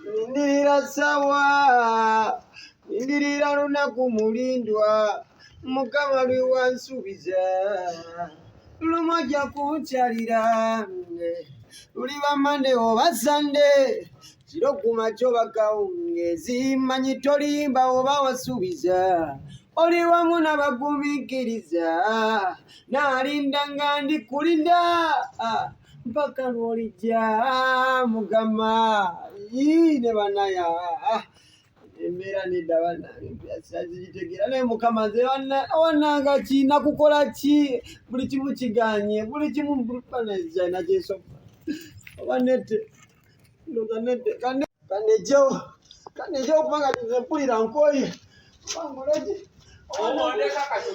Nindirira sawa, nindirira lunaku mulindwa, Mukama lwe wansuubiza, lumu ajja kunkyalira, luliba Mande oba Sande, kiro ku makya oba kawungeezi, manyi tolimba oba wasuubiza, oli wamu n'abagumiikiriza, naalinda nga ndi kulinda mpaka lw'olijja Mukama. Yii ne banaya embeera nedda bannange sazigitegeera naye Mukama nze wananga ki nakukola ki buli kimu kiganye buli kimu banakyensoba oba nette ndoza nette kanejewo kanejewo kubanga nze mpulira nkooye oba nkoleki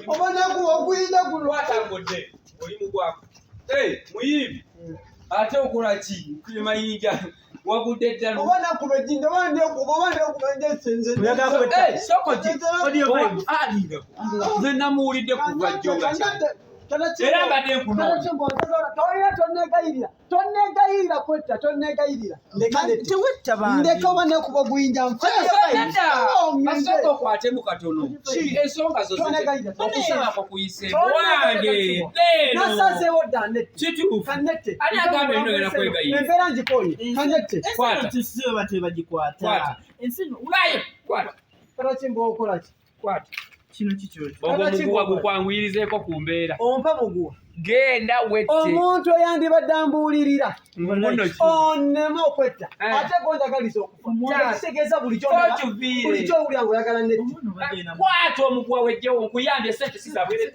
oba nakuba okuyinza kuno watambudde oli mugwako muyimbi ate okola ki mayinja wagudde ddala oba nakuba ejjinja oba ndekuba oba ndekuba njesenze nze namuwulidde kuva jjo nga era mbadde nkunoonya tolina tonegayirira tonegayirira kwetta tonegayirira tewetta bambi ndeka oba nekuba oguyinja nfasooka okwatemu katono ensonga zo okusaba kwo kuyise wange nasazeewo dda nette kituufu kanette ani agamba eno era kwegayirira embeera ngikooye kanette Kwata. tusibe batwe bagikwata Kwata. ensi no bayo kwata kata kimba okola ki kwata kino kikyo ogwo omuguwa gukwanguyirizeeko ku mbeera ompa muguwa genda wette omuntu eyandibadde ambuulirira muno ki onema okwetta Eh. ate gondagaliza okufa Omwana- kitegeeza buli Okiviire. buli kyowulira ngaoyagala nette omwana obadde na kwata omuguwa wejjewo nkuyambye sente sizabwerere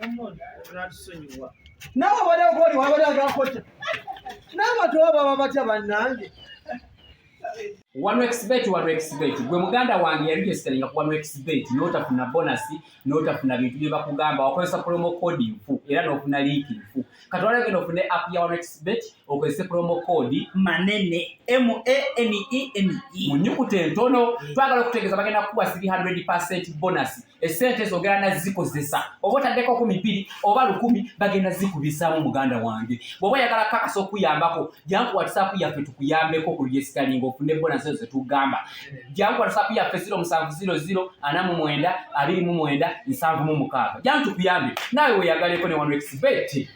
omwana onatusonyiwa naawe obadde okoli wabadde agala kwetta n'abantu oba baba batya bannange 1xbet 1xbet gwe muganda wange yaregisteringa ku 1xbet n'otafuna bonasi n'otafuna bintu bye bakugamba wakozesa promo code nfu era n'ofuna linki nfu katwala genda ofune app ya 1xbet okozese promo code manene m a n e n e mu nnyukuta entono twagala okutegeeza bagenda kukuwa 300 bonus esente ezo ogenda nazikozesa oba otaddeko 2,000 oba 1,000 bagenda zikubisaamu muganda wange bw'oba oyagala kakasa okuyambako jangu whatsapp yaffe tukuyambeko ku registeringa ofune bonus ezo zetugamba jangu whatsapp yaffe 0700 49 29 76 jangu tukuyambe naawe weyagaleko ne 1xbet.